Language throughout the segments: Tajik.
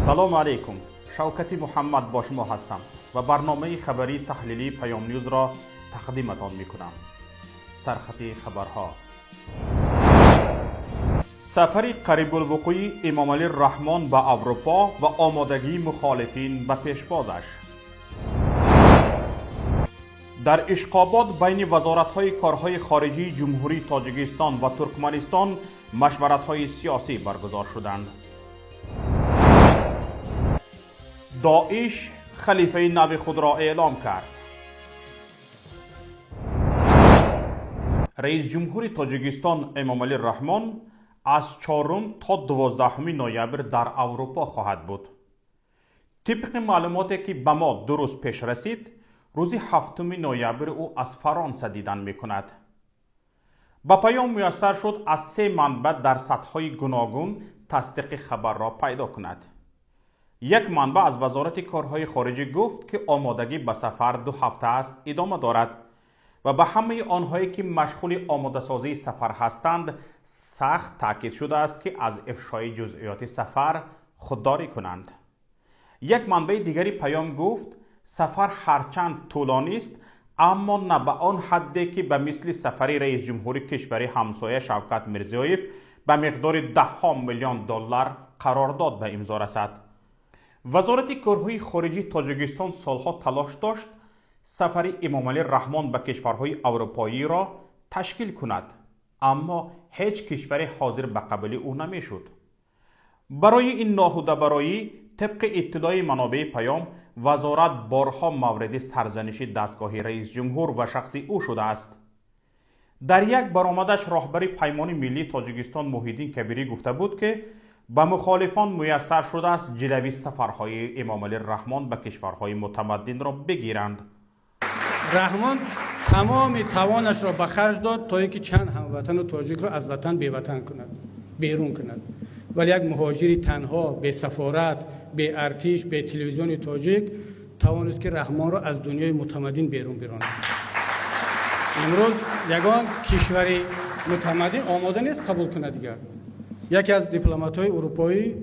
Ассалому алайкум. Шавкати Муҳаммад бо шумо ҳастам ва барномаи хабарии таҳлилии Паём Ньюзро тақдиматон мекунам. Сархати хабарҳо. Сафари қарибулвуқӯи Эмомалӣ Раҳмон ба Аврупо ва омодагии мухолифин ба пешвозаш. Дар Ишқобод байни вазоратҳои корҳои хориҷии Ҷумҳурии Тоҷикистон ва Туркманистон машваратҳои сиёсӣ баргузор шуданд. Доиш халифаи нави худро эълом кард. Раис ҷумҳури Тоҷикистон Эмомалӣ Раҳмон аз 4 то 12 ноябр дар Аврупо хоҳад буд. Тибқи маълумоте ки ба мо дуруст пеш расид, рӯзи 7 ноябр ӯ аз Фаронса дидан мекунад. Ба паём муяссар шуд аз 3 манбаъ дар сатҳҳои гуногун тасдиқи хабарро пайдо кунад. Як манбаъ аз вазорати корҳои хориҷӣ гуфт, ки омодагӣ ба сафар 2 ҳафта аст идома дорад ва ба ҳамаи онҳое ки машғули омодасозии сафар ҳастанд сахт таъкид шудааст, ки аз ифшои ҷузъиёти сафар худдорӣ кунанд. Як манбаи дигари паём гуфт, сафар ҳарчанд тӯлонист, аммо на ба он ҳадде ки ба мисли сафари раис ҷумҳури кишвари ҳамсоя Шавкат Мирзиёев ба миқдори даҳҳо миллион доллар қарордод ба имзо расад. Вазорати корҳои хориҷии Тоҷикистон солҳо талош дошт сафари Эмомалӣ Раҳмон ба кишварҳои аврупоиро ташкил кунад, аммо ҳеҷ кишваре ҳозир ба қабули ӯ намешуд. Барои ин ноҳудабароӣ тибқи иттилои манобеи паём, вазорат борҳо мавриди сарзаниши дастгоҳи раис ҷумҳур ва шахси ӯ шудааст. Дар як баромадаш роҳбари Паймони миллии Тоҷикистон Муҳиддин Кабирӣ гуфта буд, ки ба мухолифон муяссар шудааст ҷилави сафарҳои Эмомалӣ Раҳмон ба кишварҳои мутамаддинро бигиранд. Раҳмон тамоми тавонашро ба харҷ дод, то ин ки чанд ҳамватану тоҷикро аз ватан беватан кунад, берун кунад. Вале як муҳоҷири танҳо, бе сафорат, бе артиш, бе телевизиони тоҷик тавонист, ки Раҳмонро аз дунёи мутамаддин берун биронад. Имрӯз ягон кишвари мутамаддин омода нест қабул кунад дигар. Яке аз дипломатҳои урупоӣ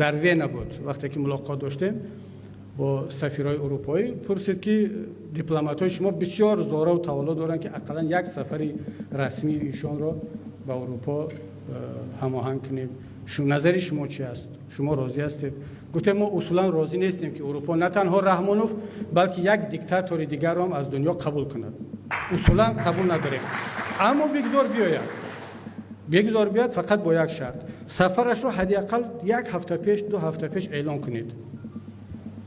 дар Вена буд, вақте ки мулоқот доштем бо сафирҳои урупоӣ, пурсид, ки дипломатҳои шумо бисёр зораву тавалло доранд, ки ақаллан як сафари расмии эшонро ба Урупо ҳамоҳанг кунем. Назари шумо чи аст? Шумо розӣ ҳастед? Гуфтем, мо усулан розӣ нестем, ки Урупо на танҳо Раҳмонов, балки як диктатори дигарро ҳам аз дунё қабул кунад. Усулан қабул надорем. Аммо бигзор биёяд. Бигзор биёяд фақат бо як шарт. Сафарашро ҳадди ақал 1 ҳафта пеш, 2 ҳафта пеш эълон кунед.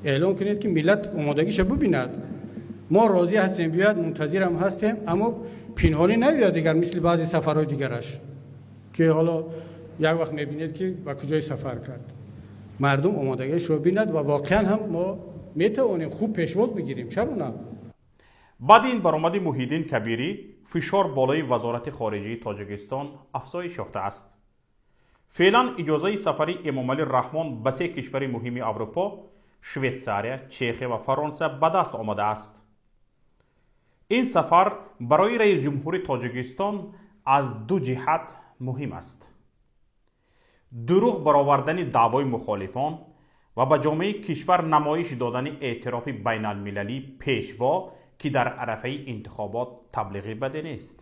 Эълон кунед, ки миллат омодагиша бубинад. Мо розӣ ҳастем биёяд, мунтазирам ҳастем, аммо пинҳонӣ наёяд дигар, мисли баъзе сафарҳои дигараш, ки ҳоло як вақт мебинед, ки ба куҷое сафар кард. Мардум омодагиашро бинад ва воқеан ҳам мо метавонем хуб пешвоз бигирем. Чаро на? Баъди ин баромади Муҳиддин Кабирӣ фишор болои вазорати хориҷии Тоҷикистон афзоиш ёфтааст. Феълан иҷозаи сафари Эмомалӣ Раҳмон ба 3 кишвари муҳими Аврупо, Швейтсария, Чехия ва Фаронса ба даст омадааст. Ин сафар барои раис ҷумҳури Тоҷикистон аз 2 ҷиҳат муҳим аст. Дурӯғ баровардани даъвои мухолифон ва ба ҷомеаи кишвар намоиш додани эътирофи байналмилалии пешво, ки дар арафаи интихобот таблиғи баде нест.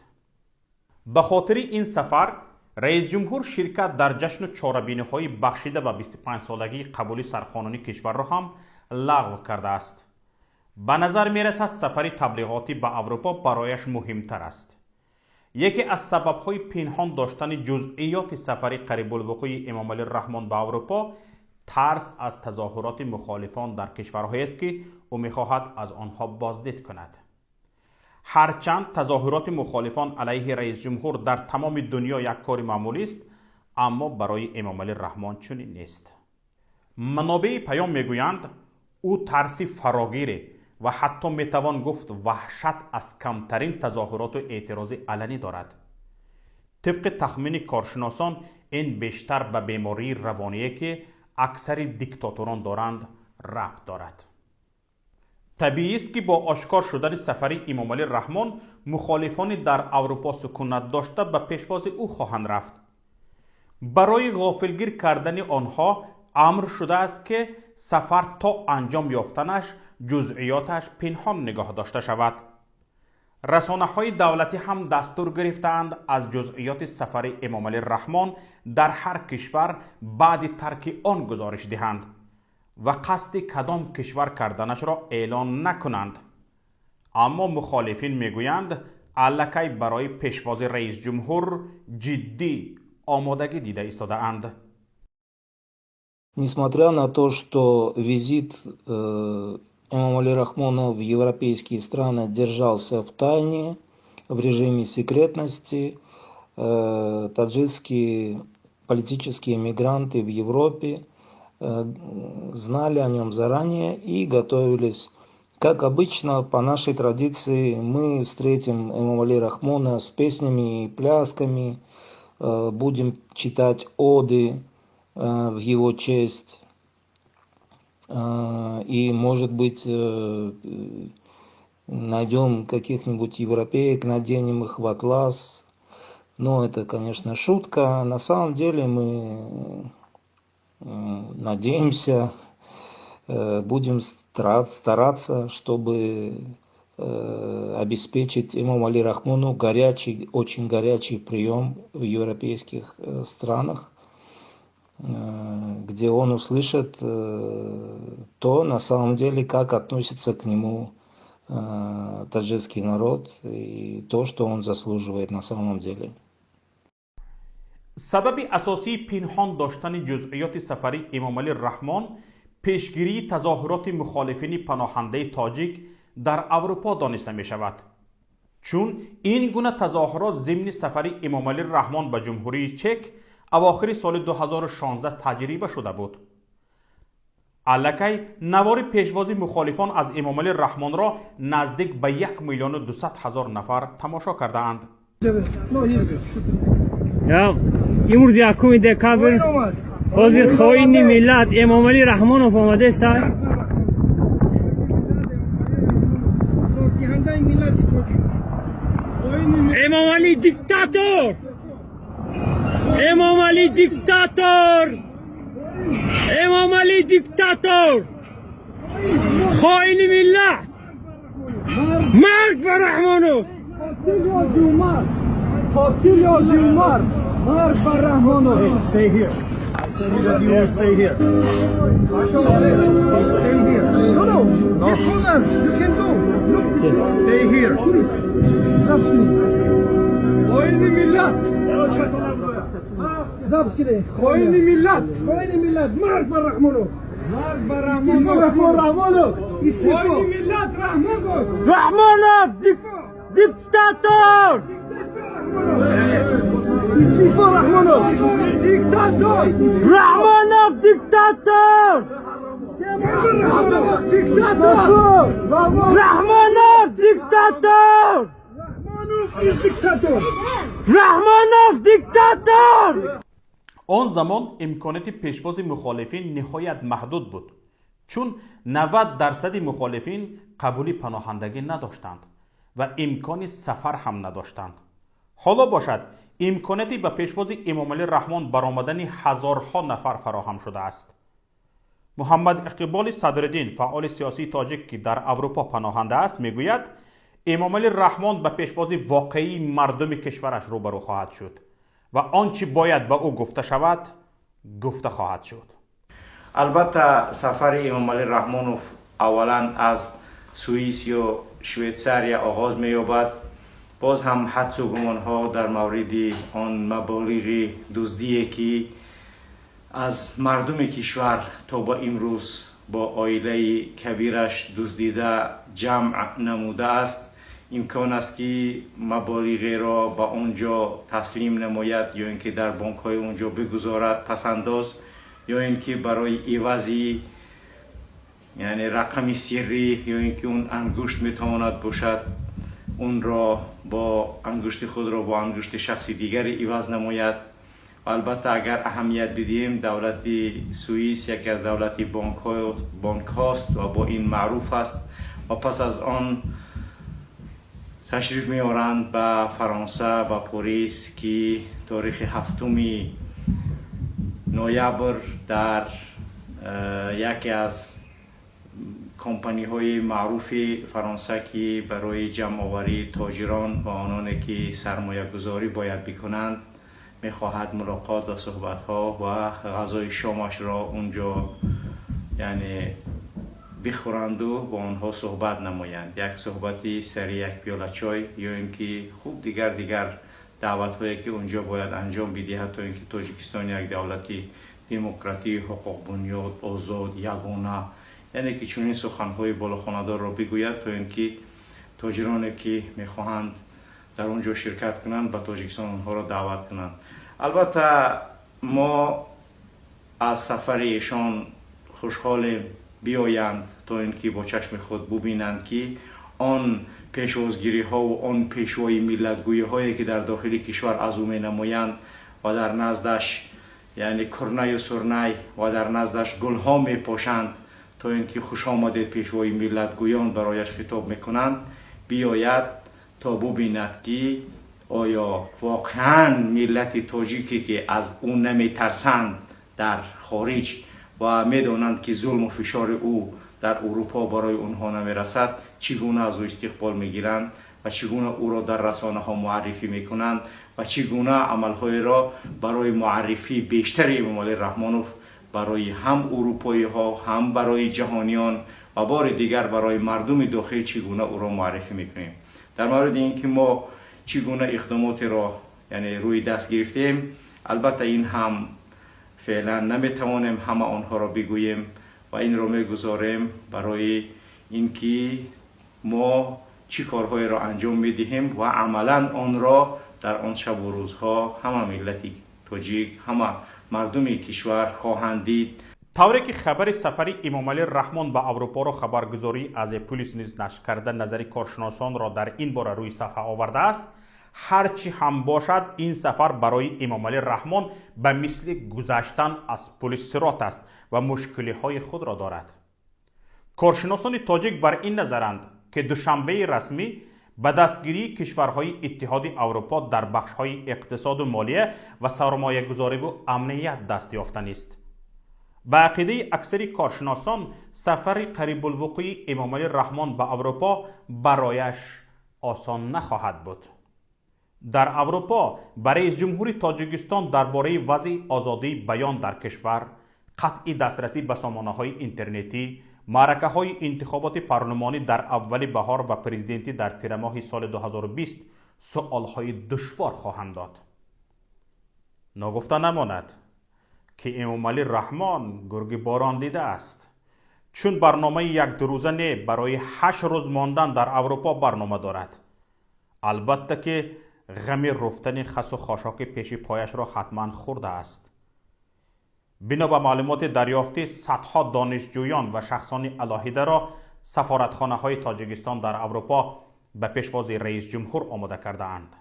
Ба хотири ин сафар раис ҷумҳур ширкат дар ҷашну чорабиниҳои бахшида ба 25-солагии қабули сарқонуни кишварро ҳам лағв кардааст. Ба назар мерасад, сафари таблиғотӣ ба Аврупо барояш муҳимтар аст. Яке аз сабабҳои пинҳон доштани ҷузъиёти сафари қарибулвуқӯи Эмомалӣ Раҳмон ба Аврупо тарс аз тазоҳуроти мухолифон дар кишварҳоест, ки ӯ мехоҳад аз онҳо боздид кунад. Ҳарчанд тазоҳуроти мухолифон алайҳи раис ҷумҳур дар тамоми дунё як кори маъмулист, аммо барои Эмомалӣ Раҳмон чунин нест. Манобеи паём мегӯянд, ӯ тарси фарогире ва ҳатто метавон гуфт ваҳшат аз камтарин тазоҳуроту эътирози аланӣ дорад. Тибқи тахмини коршиносон, ин бештар ба бемории равоние, ки аксари диктаторон доранд, рабт дорад. Табиист, ки бо ошкор шудани сафари Эмомалӣ Раҳмон мухолифони дар Аврупо сукунат дошта ба пешвози ӯ хоҳанд рафт. Барои ғофилгир кардани онҳо амр шудааст, ки сафар то анҷом ёфтанаш ҷузъиёташ пинҳон нигоҳ дошта шавад. Расонаҳои давлатӣ ҳам дастур гирифтаанд аз ҷузъиёти сафари Эмомалӣ Раҳмон дар ҳар кишвар баъди тарки он гузориш диҳанд ва қасди кадом кишвар карданашро эълон накунанд. Аммо мухолифин мегӯянд, аллакай барои пешвози раисҷумҳур ҷиддӣ омодагӣ дида истодаанд. Несмотря на то, что визит Эмомали Рахмона в европейские страны держался в тайне, в режиме секретности, таджикские политические мигранты в Европе знали о нем заранее и готовились. Как обычно, по нашей традиции, мы встретим Эмомали Рахмона с песнями и плясками, будем читать оды в его честь. И, может быть, найдем каких-нибудь европеек, наденем их в атлас. Но это, конечно, шутка. На самом деле мы надеемся, будем стараться, чтобы обеспечить Эмомали Рахмону горячий, очень горячий прием в европейских странах, где он услышит то, на самом деле, как относится к нему таджикский народ и то, что он заслуживает на самом деле. Сабаби асосии пинҳон доштани ҷузъиёти сафари Эмомалӣ Раҳмон пешгирии тазоҳуроти мухолифини паноҳандаи тоҷик дар Аврупо дониста мешавад, чун ин гуна тазоҳурот зимни сафари Эмомалӣ Раҳмон ба Ҷумҳурии Чек авохири соли 2016 таҷриба шуда буд. Аллакай навори пешвози мухолифон аз Эмомалӣ Раҳмонро наздик ба 1 200 000 нафар тамошо кардаанд. Имрӯз 1 декабр, ҳозир хоини миллат Эмомалӣ Раҳмонов омадааст. Эмомалӣ диктатор! Эмомалӣ диктатор! Эмомалӣ диктатор! Хоини миллат! Марг ба Раҳмонов! Марг бар Раҳмонов! Stay here. I said you will stay here. Stay here. No, no. No. You can go. Stay here. хоини миллат! Хоини миллат! Хоини миллат! Марг бар Раҳмонов! Марг бар Раҳмонов! Раҳмонов! Хоини миллат Раҳмонов! Раҳмонов диктатор! Истеъфо, Раҳмонов! Диктатор! Раҳмонов диктатор! Диктатор! Раҳмонов диктатор! Диктатор! Раҳмонов диктатор! Он замон имконияти пешвози мухолифин ниҳоят маҳдуд буд, чун 90 дарсади мухолифин қабули паноҳандагӣ надоштанд ва имкони сафар ҳам надоштанд. Ҳоло бошад, имконияти ба пешвози Эмомалӣ Раҳмон баромадани ҳазорҳо нафар фароҳам шудааст. Муҳаммад Иқболи Садриддин, фаъоли сиёсии тоҷик, ки дар Аврупо паноҳанда аст, мегӯяд, Эмомалӣ Раҳмон ба пешвози воқеии мардуми кишвараш рӯбарӯ хоҳад шуд ва он чӣ бояд ба ӯ гуфта шавад, гуфта хоҳад шуд. Албатта, сафари Эмомалӣ Раҳмонов аввалан аз Суис ё Швейтсария оғоз меёбад. Боз ҳам ҳадсу гумонҳо дар мавриди он маболиғи дуздие, ки аз мардуми кишвар то ба имрӯз бо оилаи кабираш дуздида ҷамъ намудааст, имкон аст, ки маболиғеро ба он ҷо таслим намояд ё ин ки дар бонкҳои он ҷо бигузорад пасандоз, ё ин ки барои ивази, яъне рақами сиррӣ, ё ин ки он ангушт метавонад бошад, онро бо ангушти худро бо ангушти шахси дигаре иваз намояд. Албатта, агар аҳамият бидиҳем, давлати Суис яке аз давлати бонкҳост ва бо ин маъруф аст. Ва пас аз он ташриф меоранд ба Фаронса, ба Порис, ки торихи 7 ноябр дар Яке аз компаниҳои маъруфи Фаронса, ки барои ҷамъоварии тоҷирон ва ононе ки сармоягузорӣ бояд бикунанд, мехоҳад мулоқот ва суҳбатҳо ва ғазои шомашро унҷо яъне бихӯранду бо онҳо суҳбат намоянд. Як суҳбати сари як пиёла чой ё ин ки хуб дигар даъватҳое ки унҷо бояд анҷом бидиҳад, то ин ки Тоҷикистон як давлати демократӣ, ҳуқуқбунёд, озод, ягона, яъне ки чунин суханҳои болохонадорро бигӯяд, то ин ки тоҷироне ки мехоҳанд дар он ҷо ширкат кунанд, ба Тоҷикистон онҳоро даъват кунанд. Албатта мо аз сафари эшон хушҳолем, биёянд то ин ки бо чашми худ бубинанд, ки он пешвозгириҳову он пешвои миллатгӯиҳое ки дар дохили кишвар аз ӯ менамоянд ва дар наздаш яъне курнаю сурнай ва дар наздаш гулҳо мепошанд, то ин ки хуш омадед пешвои миллатгӯён барояш хитоб мекунанд, биёяд то бубинад, ки оё воқеан миллати тоҷике ки аз ӯ наметарсанд дар хориҷ ва медонанд, ки зулму фишори ӯ дар Урупо барои онҳо намерасад, чӣ гуна аз ӯ истиқбол мегиранд ва чӣ гуна ӯро дар расонаҳо муаррифӣ мекунанд ва чӣ гуна амалҳоеро барои муаррифии бештари Эмомалӣ Раҳмонов барои ҳам урупоиҳо, ҳам барои ҷаҳониён ва бори дигар барои мардуми дохил чӣ гуна ӯро муаррифӣ мекунем. Дар мавриди ин ки мо чӣ гуна иқдомотеро яъне рӯи даст гирифтем, албатта ин ҳам феълан наметавонем ҳама онҳоро бигӯем ва инро мегузорем барои ин ки мо чӣ корҳоеро анҷом медиҳем ва амалан онро дар он шабу рӯзҳо ҳама миллати тоҷик, ҳама мардуми кишвар хоҳанд дид. Тавре ки хабари сафари Эмомалӣ Раҳмон ба Аврупоро хабаргузории Азия-Плюс низ нашр карда, назари коршиносонро дар ин бора рӯи сафҳа овардааст, ҳарчи ҳам бошад, ин сафар барои Эмомалӣ Раҳмон ба мисли гузаштан аз пули сирот аст ва мушкилиҳои худро дорад. Коршиносони тоҷик бар ин назаранд, ки душанбеи расмӣ ба дастгирии кишварҳои Иттиҳоди Аврупо дар бахшҳои иқтисоду молия ва сармоягузориву амният даст ёфтанист. Ба ақидаи аксари коршиносон, сафари қарибулвуқӯи Эмомалӣ Раҳмон ба Аврупо барояш осон нахоҳад буд. Дар Аврупо ба раисҷумҳури Тоҷикистон дар бораи вазъи озодии баён дар кишвар, қатъи дастрасӣ ба сомонаҳои интернетӣ, маъракаҳои интихоботи парлумонӣ дар аввали баҳор ва президентӣ дар тирамоҳи соли 2020 суолҳои душвор хоҳанд дод. Ногуфта намонад, ки Эмомалӣ Раҳмон гурги борон дидааст, чун барномаи якдурӯза не, барои 8 рӯз мондан дар Аврупо барнома дорад. Албатта ки ғами руфтани хасу хошоки пеши пояшро ҳатман хӯрдааст. Бино ба маълумоти дарёфтӣ, садҳо донишҷӯён ва шахсони алоҳидаро сафоратхонаҳои Тоҷикистон дар Аврупо ба пешвози раисҷумҳур омода кардаанд.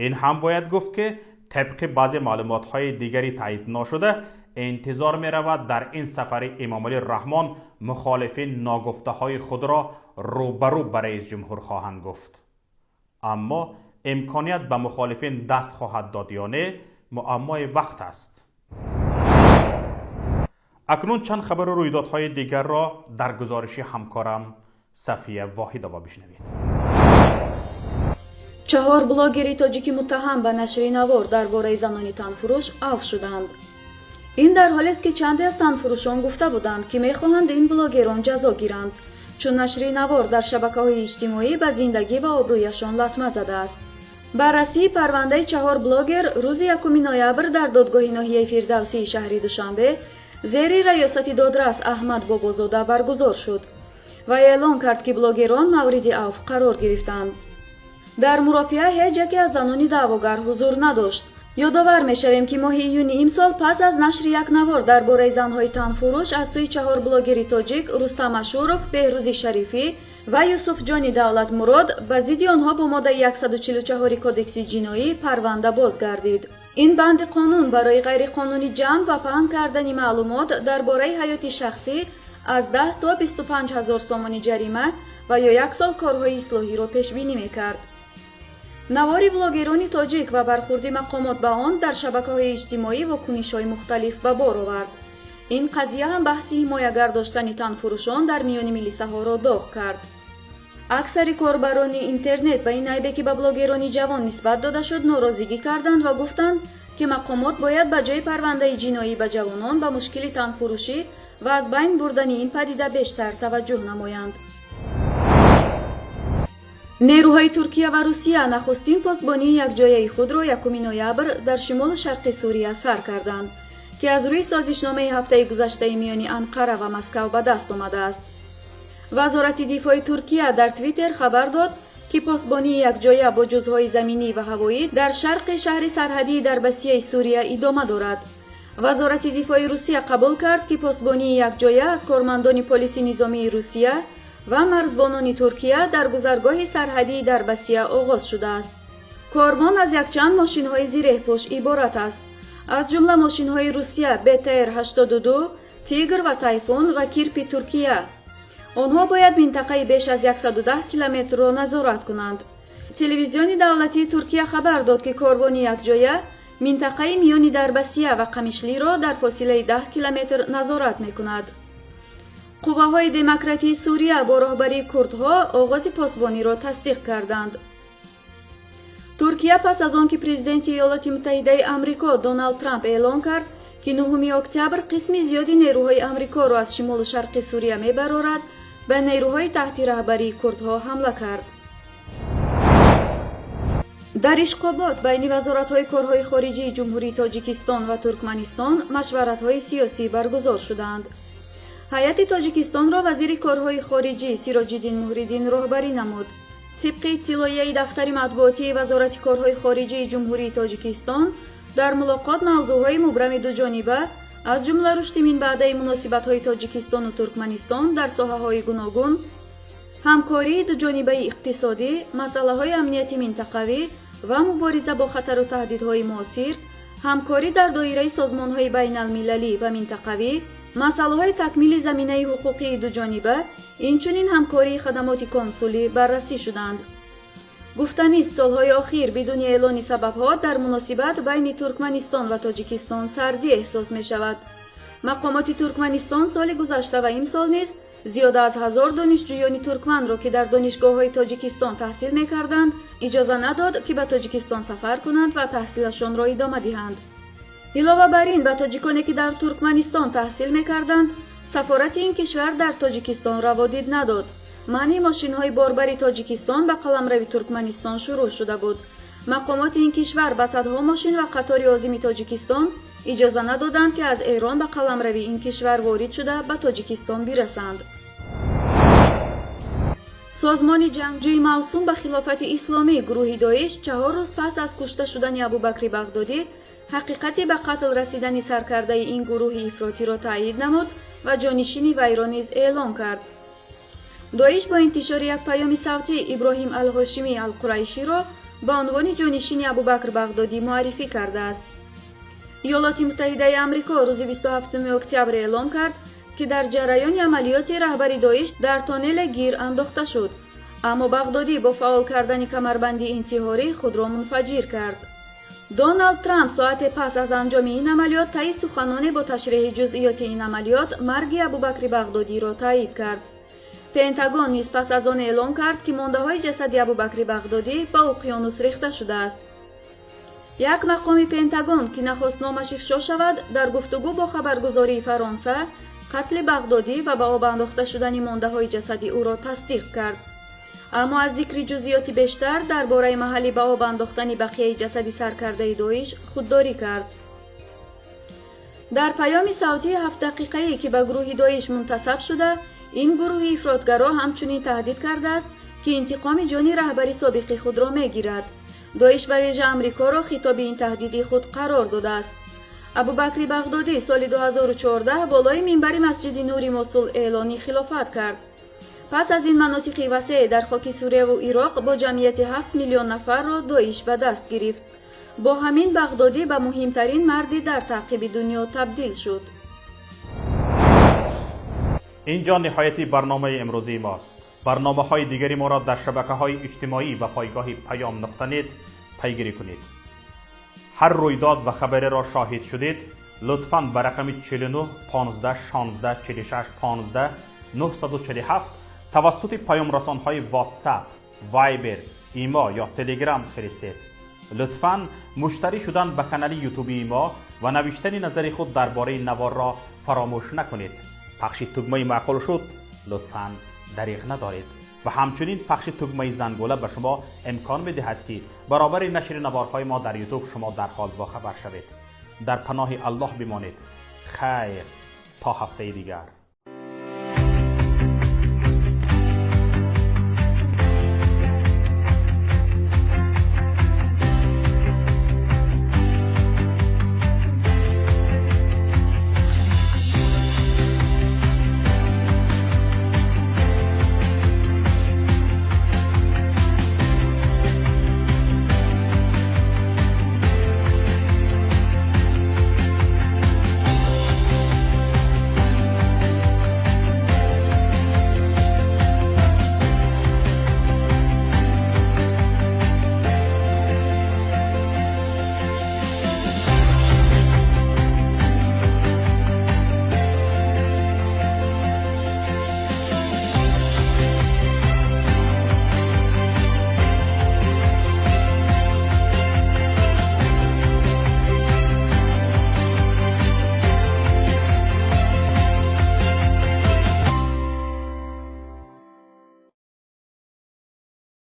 Ин ҳам бояд гуфт, ки тибқи баъзе маълумотҳои дигари таъид нашуда, интизор меравад дар ин сафари Эмомалӣ Раҳмон мухолифин ногуфтаҳои худро рӯбарӯ ба раисҷумҳур хоҳанд гуфт. Аммо имконият ба мухолифин даст хоҳад дод ё не, муаммои вақт аст. Акнун чанд хабару рӯйдодҳои дигарро дар гузориши ҳамкорам Сафия Воҳидова бишнавед. 4 блогери тоҷики муттаҳам ба нашри навор дар бораи занони танфурӯш афв шуданд. Ин дар ҳолест, ки чанде аз танфурӯшон гуфта буданд, ки мехоҳанд ин блогерон ҷазо гиранд, чун нашри навор дар шабакаҳои иҷтимоӣ ба зиндагӣ ва обрӯяшон латма задааст. Баррасии парвандаи 4 блогер рӯзи 1 ноябр дар додгоҳи ноҳияи Фирдавсии шаҳри Душанбе зери раёсати додрас Аҳмад Бобозода баргузор шуд ва эълон кард, ки блогерон мавриди авф қарор гирифтанд. Дар мурофиа ҳеҷ яке аз занони даъвогар ҳузур надошт. Ёдовар мешавем, ки моҳи июни имсол пас аз нашри як навор дар бораи занҳои танфурӯш аз сӯи 4 блогери тоҷик Рустам Ашуров, Беҳрӯзи Шарифӣ ва Юсуфҷони Давлатмурод ба зидди онҳо бо моддаи 144 кодекси ҷиноӣ парванда боз гардид. Ин банди қонун барои ғайриқонунӣ ҷамъ ва паҳн кардани маълумот дар бораи ҳаёти шахсӣ аз 10 то 25 ҳазор сомонӣ ҷарима ва ё 1 сол корҳои ислоҳиро пешбинӣ мекард. Навори блогерони тоҷик ва бархурди мақомот ба он дар шабакаҳои иҷтимоӣ вокунишҳои мухталиф ба бор овард. Ин қазия ҳам баҳси ҳимоягар доштани танфурӯшон дар миёни милисаҳоро доғ кард. Аксари корбарони интернет ба ин айбе, ки ба блогерони ҷавон нисбат дода шуд, норозигӣ карданд ва гуфтанд, ки мақомот бояд ба ҷои парвандаи ҷиноӣ ба ҷавонон ба мушкили танфурӯшӣ ва аз байн бурдани ин падида бештар таваҷҷӯҳ намоянд. Нерӯҳои Туркия ва Русия нахустин посбонии якҷояи худро 1 ноябр дар шимолу шарқи Сурия сар карданд, ки аз рӯи созишномаи ҳафтаи гузаштаи миёни Анқара ва Москав ба даст омадааст. Вазорати дифои Туркия дар Твиттер хабар дод, ки посбонии якҷоя бо ҷузъҳои заминӣ ва ҳавоӣ дар шарқи шаҳри сарҳадии Дарбасияи Сурия идома дорад. Вазорати дифои Русия қабул кард, ки посбонии якҷоя аз кормандони полиси низомии Русия ва марзбонони Туркия дар гузаргоҳи сарҳадии Дарбасия оғоз шудааст. Корвон аз якчанд мошинҳои зиреҳпӯш иборат аст, аз ҷумла мошинҳои Русия БТР-82, Тигр ва Тайфун ва Кирпи Туркия. Онҳо бояд минтақаи беш аз 110 километрро назорат кунанд. Телевизиони давлатии Туркия хабар дод, ки корвони якҷоя минтақаи миёни Дарбасия ва Қамишлиро дар фосилаи 10 километр назорат мекунад. Қувваҳои демократии Сурия бо роҳбарии курдҳо оғози посбониро тасдиқ карданд. Туркия пас аз он ки президенти Иёлоти Муттаҳидаи Амрико Доналд Трамп эълон кард, ки 9 октябр қисми зиёди нерӯҳои Амрикоро аз шимолу шарқи Сурия мебарорад, ба нерӯҳои таҳти раҳбарии курдҳо ҳамла кард. Дар Ишқобод байни вазоратҳои корҳои хориҷии Ҷумҳурии Тоҷикистон ва Туркманистон машваратҳои сиёсӣ баргузор шуданд. Ҳайати Тоҷикистонро вазири корҳои хориҷӣ Сироҷиддин Муҳриддин роҳбарӣ намуд. Тибқи иттилоияи дафтари матбуотии Вазорати корҳои хориҷии Ҷумҳурии Тоҷикистон, дар мулоқот мавзӯъҳои мубрами дуҷониба, аз ҷумла рушди минбаъдаи муносибатҳои Тоҷикистону Туркманистон дар соҳаҳои гуногун, ҳамкории дуҷонибаи иқтисодӣ, масъалаҳои амнияти минтақавӣ ва мубориза бо хатару таҳдидҳои муосир, ҳамкорӣ дар доираи созмонҳои байналмилалӣ ва минтақавӣ, масъалаҳои такмили заминаи ҳуқуқии дуҷониба, инчунин ҳамкории хадамоти консулӣ баррасӣ шуданд. Гуфтанист, солҳои охир бидуни эълони сабабҳо дар муносибат байни Туркманистон ва Тоҷикистон сардӣ эҳсос мешавад. Мақомоти Туркманистон соли гузашта ва имсол низ зиёда аз 1000 донишҷӯёни туркманро, ки дар донишгоҳҳои Тоҷикистон таҳсил мекарданд, иҷоза надод, ки ба Тоҷикистон сафар кунанд ва таҳсилашонро идома диҳанд. Илова бар ин, ба тоҷиконе, ки дар Туркманистон таҳсил мекарданд, сафорати ин кишвар дар Тоҷикистон раводид надод. Манъи мошинҳои борбари Тоҷикистон ба қаламрави Туркманистон шурӯъ шуда буд. Мақомоти ин кишвар ба садҳо мошин ва қатори озими Тоҷикистон иҷоза надоданд, ки аз Эрон ба қаламрави ин кишвар ворид шуда ба Тоҷикистон бирасанд. Созмони ҷангҷӯи мавсум ба хилофати исломӣ, гурӯҳи Доиш, 4 рӯз пас аз кушта шудани Абубакри Бағдодӣ ҳақиқати ба қатл расидани саркардаи ин гурӯҳи ифротиро таъйид намуд ва ҷонишини вайро низ эълон кард. Доиш бо интишори як паёми савтӣ Иброҳим Алҳошимӣ Алқурайширо ба унвони ҷонишини Абубакр Бағдодӣ муаррифӣ кардааст. Иёлоти Муттаҳидаи Амрико рӯзи 27 октябр эълон кард, ки дар ҷараёни амалиёти раҳбари Доиш дар тоннеле гир андохта шуд, аммо Бағдодӣ бо фаъол кардани камарбанди интиҳорӣ худро мунфаҷир кард. Доналд Трамп соате пас аз анҷоми ин амалиёт таи суханоне бо ташриҳи ҷузъиёти ин амалиёт марги Абубакри Бағдодиро таъйид кард. Пентагон низ пас аз он эълон кард, ки мондаҳои ҷасади Абубакри Бағдодӣ ба уқёнус рехта шудааст. Як мақоми Пентагон, ки нахост номаш ифшо шавад, дар гуфтугӯ бо хабаргузории Фаронса қатли Бағдодӣ ва ба об андохта шудани мондаҳои ҷасади ӯро тасдиқ кард. Аммо аз зикри ҷузъиёти бештар дар бораи маҳалли ба об андохтани бақияи ҷасади саркардаи Доиш худдорӣ кард. Дар паёми савтии 7 дақиқаӣ, ки ба гурӯҳи Доиш мунтасаб шуда, ин гурӯҳи ифротгаро ҳамчунин таҳдид кардааст, ки интиқоми ҷони раҳбари собиқи худро мегирад. Доиш ба вижа Амрикоро хитоби ин таҳдиди худ қарор додааст. Абубакри Бағдодӣ соли 2014 болои минбари масҷиди Нури Мосул эълони хилофат кард. Пас аз ин манотиқи васеъ дар хоки Сурияву Ироқ бо ҷамъияти 7 миллион нафарро Доиш ба даст гирифт. Бо ҳамин Бағдодӣ ба муҳимтарин марди дар таъқиби дунё табдил шуд. Инҷо ниҳояти барномаи имрӯзии мост. Барномаҳои дигари моро дар шабакаҳои иҷтимоӣ ва пойгоҳи паём.нет пайгирӣ кунед. Ҳар рӯйдод ва хабареро шоҳид шудед, Лутфан ба рақами 49 15 16 46 15 947 тавассути паёмрасонҳои WhatsApp, Viber, Имо ё Telegram фиристед. Лутфан муштарӣ шудан ба канали ютубии мо ва навиштани назари худ дар бораи наворро фаромӯш накунед. Пахши тугмаи маъқул шуд лутфан дариғ надоред ва ҳамчунин пахши тугмаи зангула ба шумо имкон медиҳад, ки баробари нашри наворҳои мо дар ютуб шумо дарҳол бохабар шавед. Дар паноҳи Аллоҳ бимонед. Хайр, то ҳафтаи дигар.